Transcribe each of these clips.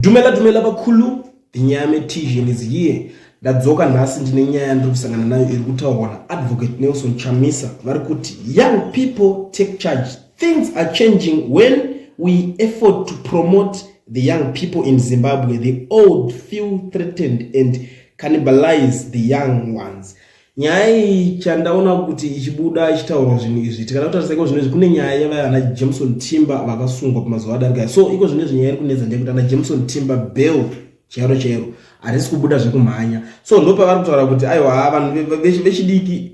Dumela dumela vakhulu, the Nyame Tision is here. Ndadzoka nhasi ndine nyaya yandiri kusangana nayo iri kutaurwa naAdvocate Nelson Chamisa vari kuti young people take charge. Things are changing when we effort to promote the young people in Zimbabwe. The old feel threatened and cannibalize the young ones. Nyaya iyi chandaona kuti ichibuda ichitaurwa zvinhu izvi, tikada kutarisa iko zvino izvi kune nyaya yevaya vana Jameson Timba vakasungwa pamazuva adarika. So iko zvino izvi nyaya iri kunetsa ndeyekuti ana Jameson Timba bail chairo chairo harisi kubuda zvekumhanya. So ndopavari kutaura kuti aiwa, vanhu vechidiki,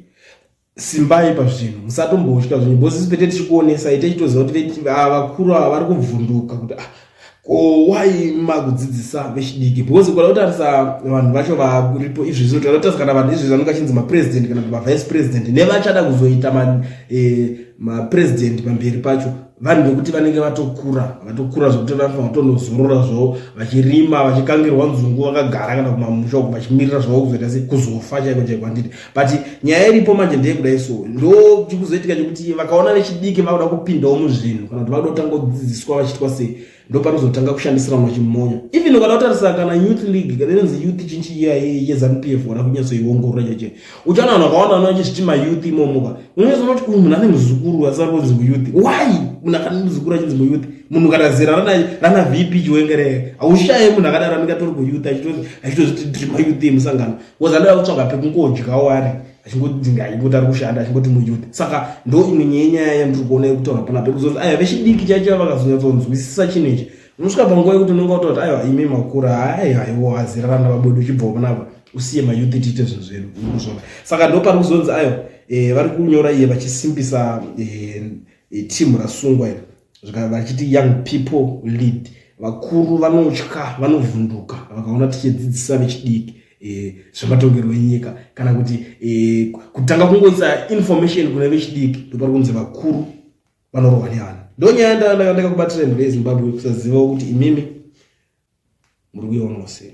simbai pazvinhu, musatombotya zvinhu, because isi pete tichikuonesai tichitoziva kuti vakuru ava vari kuvhunduka kuti ah, ko why makudzidzisa vechidiki? Because kuda kutarisa vanhu vacho varipo izvezvi, tikada kutarisa kana vanhu izvezvi vanenge vachinzi mapresident kana kuti mavice president nevachada kuzoita mapresident pamberi pacho, vanhu vekuti vanenge vatokura, vatokura zvekuti vanofanira kutonozorora zvavo, vachirima, vachikangirwa nzungu, vakagara kana kumamusha uko, vachimirira zvavo kuzoita se kuzofa chaiko chaiko, handiti? But nyaya iripo manje ndeyekudai, so ndo chikuzoitika chekuti vakaona vechidiki vakuda kupindawo muzvinhu kana kuti vakuda kutanga kudzidziswa vachiitwa sei, ndo panozotanga kushandisira chimonyo. Even ukada kutarisa kana youth league, kana inonzi youth chinchi iya yeZANU PF, wada kunyatsoiongorora chache, uchaona vanhu vakawanda vano vachizviti mayouth imomoka. Unonyatsoona kuti uyu munhu ane muzukuru asi ari kunzi muyouth. Why munhu akane muzukuru achinzi muyouth? Munhu kana zera rana VP Chiwenga, haushaye munhu akadaro anenge atori kuyouth achitozviti tiri mayouth emusangano, because anoda kutsvaga pekungodyawo ari achingoti achingoti ari kushanda, achingoti muyouth. Saka ndo imwe nyenyaya yandiri kuona yekutaura panapa, yekuzoti aiwa, vechidiki chaicho vakazonyatsonzwisisa chinhu ichi, unosvika panguva yekuti unenge watoti aiwa, imi makura, aiwa, azera rana vabodo, uchibvawo panapa usiye mayouth tiite zvinhu zvedu, urikuzvona? Saka ndo pari kuzonzi aiwa, vari kunyora iye vachisimbisa timu rasungwa iri, vachiti young people lead. Vakuru vanotya, vanovhunduka vakaona tichidzidzisa vechidiki zvematongerwo enyika kana kuti kutanga kungoisa information kune vechidiki. Ndopari kunzi vakuru vanorohwa nehana. Ndo nyaya ndakakubatira mhuri yeZimbabwe, kusaziva kuti imimi muri kuionawo sei.